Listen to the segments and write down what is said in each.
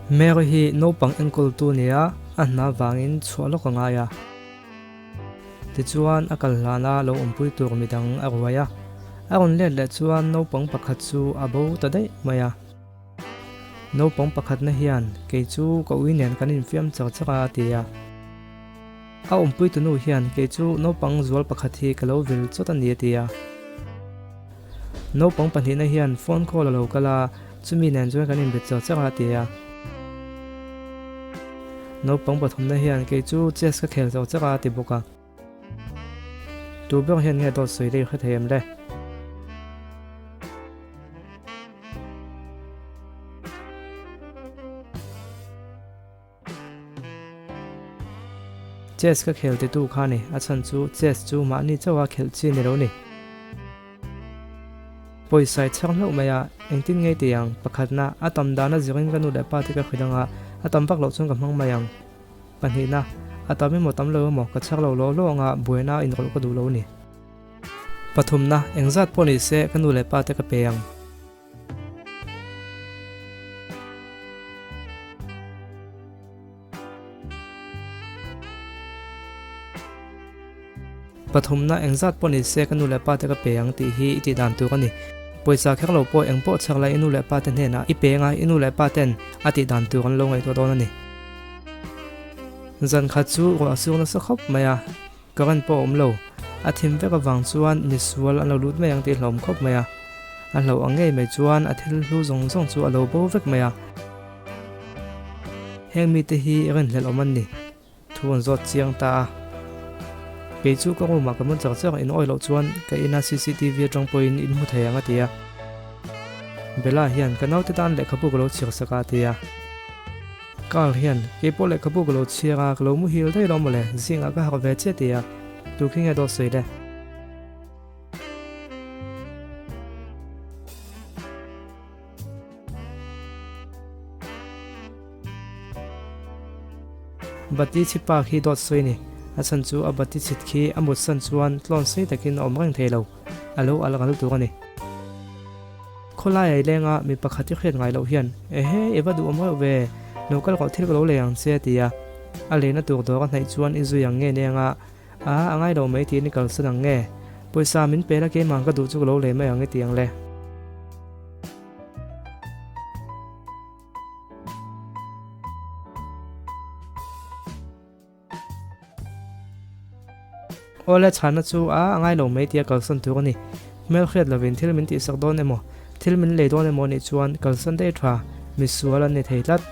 Mary hi naupang enkawltu nia a hna vangin chhuah lawk a ngai a. Tichuan a kal hlana lo awmpui tur midang a ruai a. A rawn let leh chuan naupang pakhat chu a bo ta daih mai a. Naupang pakhatna hian kei chu ka ui nen kan infiam char char a a ti a. A awmpui tunu hian kei chu naupang zual pakhat hi ka lo vil chawt a ni a ti a. Naupang pahnihna hian phone call a lo kal a, chumi nen chuan kan inbe char char a a ti a. Naupang pathumna hian kei chu chess ka khel char char a a ti bawk a. Tu ber hian nge dawt sawi lei hre thei em le? Chess ka khel titu kha ni, a chhan chu chess chu mahni chauha khelh chi ni lo ni. Pawisa i chhang hlauh mai a, engtin ngei ti ang, pakhatna, a tam dana zirin ka nu leh pa te ka hrilh anga, a tam vak loh chuan ka hmang mai ang. Pahnihna, a tam emaw tam lo emaw ka chhak lo lawh lawh anga buaina inrawlh ka duh lo ni. Pathumna, engzat pawh ni se ka nu leh pa te ka pe ang. Pathumna, engzat pawh ni se ka nu leh pa te ka pe ang tih hi i tih dan tur a ni. Pawisa kher lo pawh eng pawh chhak la i nu leh pa te hnenah i peng a, i nu leh pa ten a tih dan tur an lo ngaihtuah dawn a ni. Zan khat chu ruah a sur nasa khawp mai a, current pawh a awm lo. A thim vek avang chuan misual an lo lut mai ang tih hlauhawm khawp mai a. A hlauh ang ngei mai chuan a thil hlu zawng zawng chu a lo bo vek mai a. Heng mite hi rinhlelh awm an ni. Thu an zawt chiang ta a. Kei chu ka room ah ka mun chak chak in awi loh chuan ka ina cctv atang pawhin in hmu thei ang a ti a. Bella hian ka naute tan lehkhabu ka lo chhiar sak a a ti a. Carl hian kei pawh lehkhabu ka lo chhiar a ka lo muhil daih lo mawle zingah ka harh ve chiah a ti a. Tu khi nge dawt sawi le? Bati chhi pa khi dawt sawi ni. A chhan chu a bati chhit khi a mut san chuan tlawn sei takin a awm reng thei lo. A lo al ral tur a ni. Khawlai ai lenga mi pakhat i hriat ngai loh hian, Ehe, i va duhawm reuh ve, lo kal rawh thil ka lo lei ang che a ti a. A leina tur dawr a hnaih chuan i zui ang nge neng a, A, a ngai lo mai tiin i kalsan ang nge? Pawisa min pe la keimah ka duh chu ka lo lei mai ang i ti ang le. Awle chhanna chu a a ngai lo mai tia kalsan tur a ni. Hmelhriat lovin thil min tihsak dawn emaw, thil min lei dawn emaw nih chuan kalsan daih tha, misual an ni thei tlat.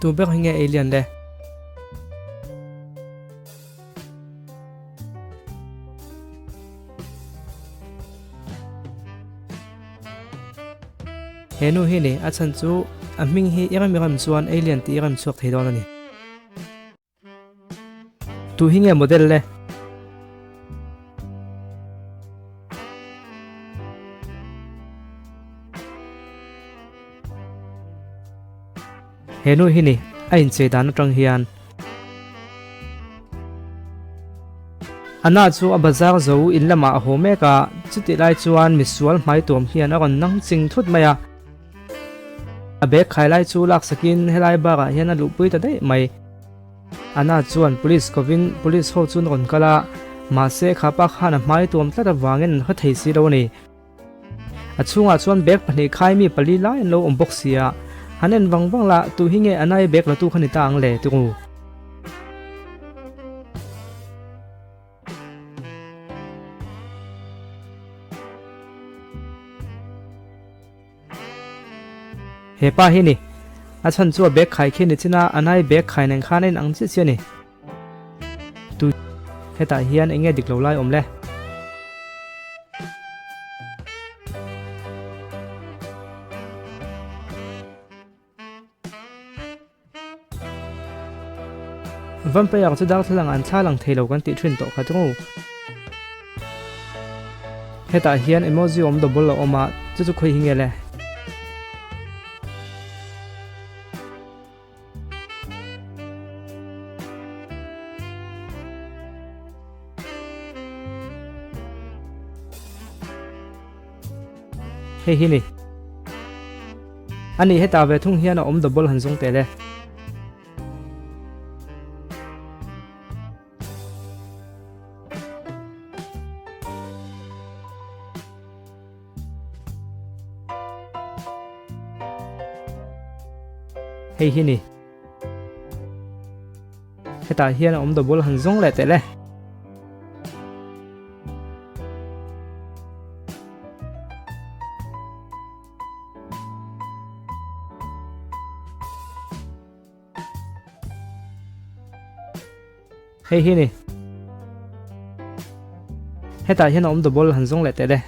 Tu ber hi nge alien le? He nu hi ni, a chhan chu a hming hi i rem i rem chuan alien tih i rem chhuak thei dawn a ni. Tu hi nge model le? He nu hi ni, a inchei dan atang hian. Anna chu a bazar zo in lamah a haw mek a, chutih lai chuan misual hmai tuam hian a rawn nang ching thut mai a. A bag khai lai chu laksakin helai barah hian a luhpui ta daih mai. Anna chuan police kovin police ho chu an rawn kal a, mahse khapa khan a hmai tuam tlat avangin an hre thei si lo a ni. A chhungah chuan bag pahnih khai mi pali lai an lo awm bawk si a, han en vang vang la, tu hi nge a nai bag la tu kha ni ta ang le ti ru. He pa hi ni, a chhan chu a bag khai khi ni chin a, a nai bag khai nen khan a inang chiah chiah a ni. Tu hetah hian eng nge dik lo lai awm le? Vampire chu darthlalang an thla lang thei lo kan tih thin tawh kha chu. Hetah hian emoji awm double a awm a, chu chu khawi hi nge le? Hei hi ni. Ani hetah ve thung hian a awm double han zawng tel e. Hei hi ni. Hetah hian a awm double han zawng leh tel e. Hei hi ni. Hetah hian a awm double han zawng leh teh le.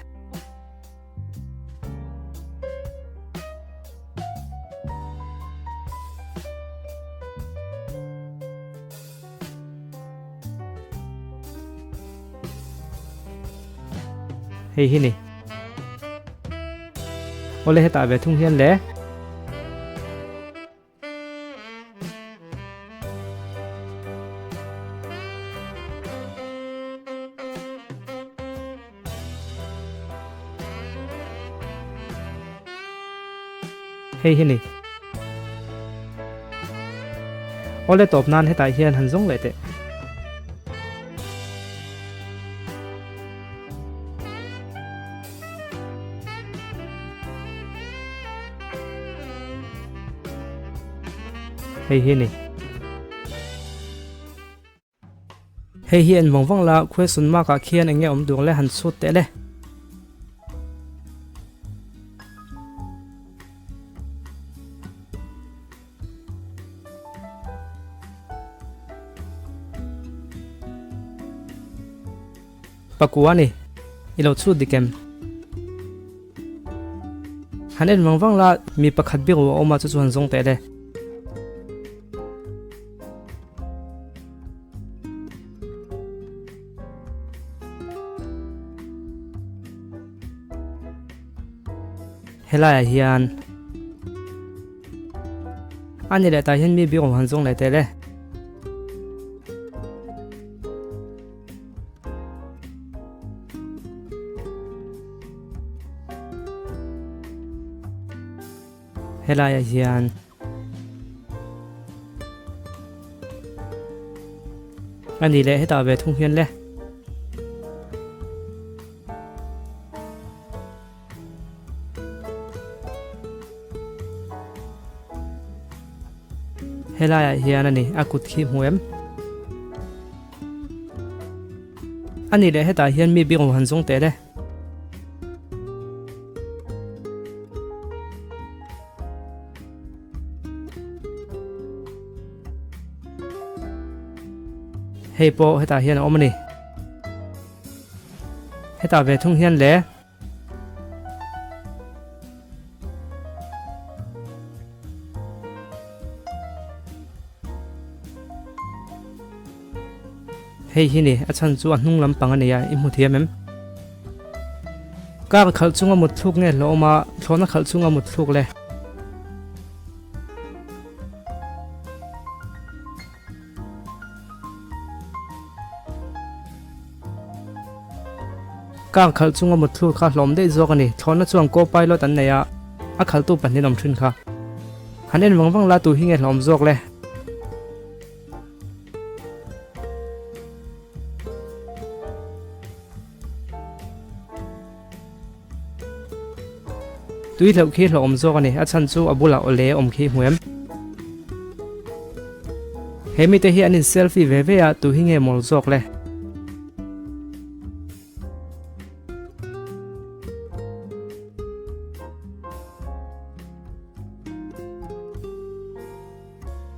Hei hi ni. Awle hetah ve thung hian le. Hei hi ni. Awle tawp nan hetah hian han zawng leh teh. Hei hi ni. Hei hi en vang vang la, question mark ah khian eng nge awm tur le han chhut teh le. Pakua ni, i lo chhut dik em? Han en vang vang la, mi pakhat biru a awm a chu chu han zawng teh le. Helaiah hian a ni leh tah hian mi biru han zawng leh teh le. Helaiah hian a ni leh hetah ve thung hian le. Helaiah hian a ni a kut khi hmu em? A ni leh hetah hian mi bik han zawng teh le. Hei pawh hetah hian a awm a ni. Hetah ve thung hian le. Hei hi ni, a chhan chu a hnung lampang a nia, i hmu thiam em? Car khalh chunga mut thluk nge hlawm a, thlawhna khalh chunga mut thluk le? Car khalh chunga mut thluk kha hlawm daih zawk a ni, thlawhna chuan co-pilot an nei a, a khalhtu pahnih an awm thin kha. Han en vang vang la tu hi nge hlawm zawk le? Tui hlauh khi hlauhawm zawk a ni, a chhan chu a bulah awle awm khi hmu em? He mite hi an in selfie ve ve a, tu hi nge mawl zawk le?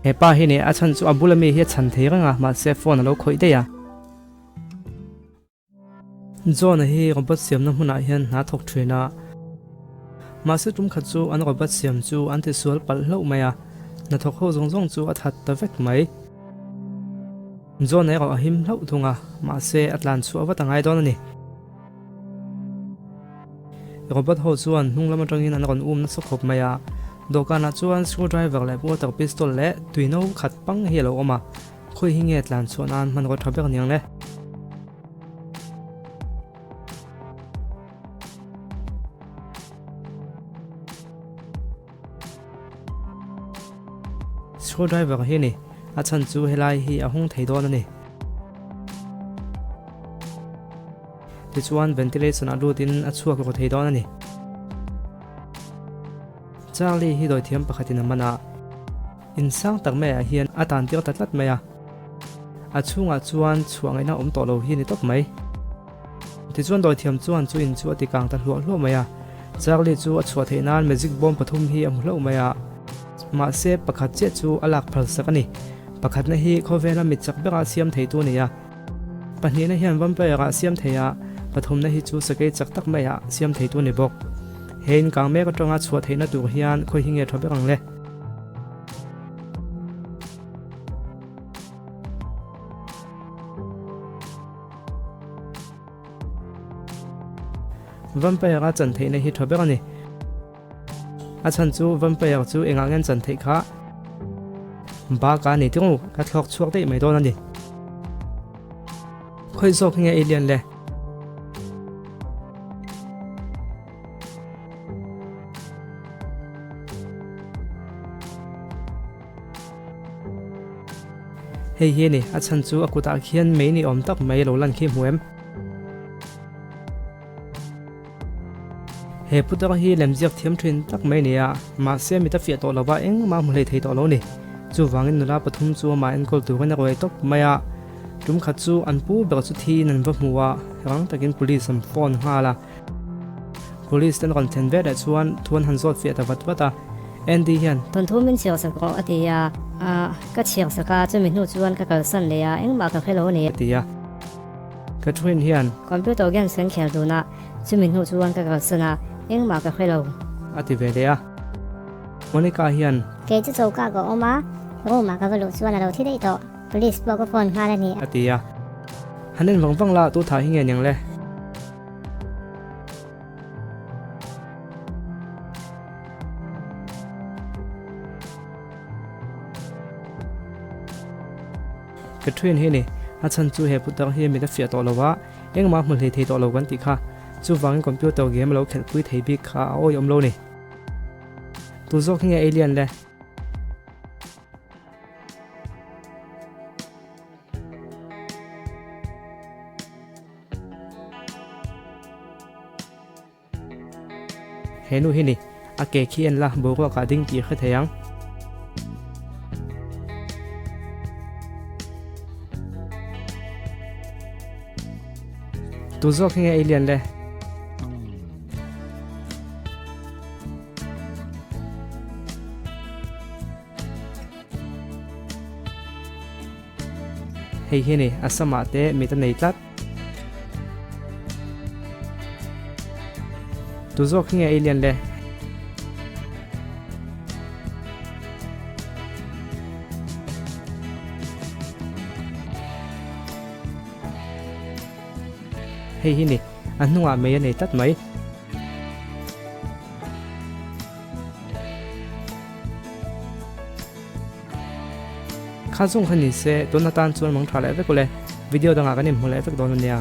He pa hi nih a chhan chu a bula mi hi a chhan thei reng a, mahse phone a lo khawih daih a. John-a hi robot siamna hmunah hian hna thawk thin a, mahse tum khat chu an robot siam chu an tisual palh hlauh mai a, hnathawk ho zawng zawng chu a that ta vek mai. John-a erawh a him hlauh thung a, mahse a tlan chhuah vat a ngai dawn a ni. Robot ho chuan hnung lam atangin an rawn um nasa khawp mai a, dawhkanah chuan screwdriver leh water pistol leh tui no khat pang hi a lo awm a, khawi hi nge tlan chhuah nan hmanraw tha ber aniang le? Screwdriver hi a ni. A chhan chu helai hi a hung thei dawn a ni. Tichuan ventilation ah lutin a chhuak ru thei dawn a ni. Charlie hi dawithiam pakhatin a man a, in sang tak maiah hian a tan tir ta tlat mai a. A chhungah chuan chhuah ngaihna awm tawh lo hi a ni tawp mai. Tichuan dawithiam chuan chu in chu a ti kang ta hluah hluah mai a. Charlie chu a chhuah theih nan magic bomb pathum hi a hmu hlauh mai a. Mahse pakhat chiah chu a lak phal sak a ni. Pakhatna hi khawvela mit chak bera siam theitu a ni a. Pahnihna hian vampire ah siam thei a, pathumna hi chu sakei chak tak maiah siam theitu a ni bawk. He inkang mek atanga chhuah theihna tur hian khawi hi nge tha ber ang le? Vampire a chan theihna hi tha ber a ni. A chhan chu vampire chu engah nge an chan theih kha? Bak a ni tiruk ka thlawk chhuak daih mai dawn a ni. Khawi zawk hi nge alien le? Hei hi a ni, a chhan chu a kutah khian mei ni awm tak mai lo lan khi hmu em? He putar hi lemziak thiam thin tak mai a ni a, mahse mit a fiah tawh lo va, engmah a hmu hlei thei tawh lo a ni. Chuvangin nula pathum chu amah enkawl turin a ruai tawp mai a, tum khat chu an pu ber chu thiin an va hmu a, rang takin police an phone nghal a. Police te an rawn thlen ve leh chuan thu an han zawt fiah ta vat vat a, Andy hian. Thawnthu min chhiar sak rawh a ti a, ka chhiar sak a, chumi hnu chuan ka kalsan leh a, engmah ka hre lo a ni. A ti a. Catherine hian. Computer games kan khel dun a, chumi hnu chuan ka kalsan a, engmah ka hre lo. A ti ve leh a. Monica hian. Kei chu choka ka awm a, room ah ka va luh chuan a lo thi daih tawh. Police pawh ka phone nghal a ni. A ti a. Han en vang vang la, tu thah hi nge niang le? Catherine hi a ni. A chhan chu he putar hi mit a fiah tawh lo a, engmah hmu hlei thei tawh lo kan tih kha. Chuvangin computer game a lo khelhpui thei bik kha a awihawm lo ni. Tu zawk hi nge alien le? He nu hi ni, a ke khi en la boruak ah ding tih a hre thei ang. Tu zawk hi nge alien le? Hei hi ni, a samah te mit a nei tlat. Tu zawk hi nge alien le? Hei hi ni, a hnungah mei a nei tlat mai. Kha zawng kha ni se, tun atan chuan mang tha leh vek ule. Video dangah kan inhmu leh vek dawn ania.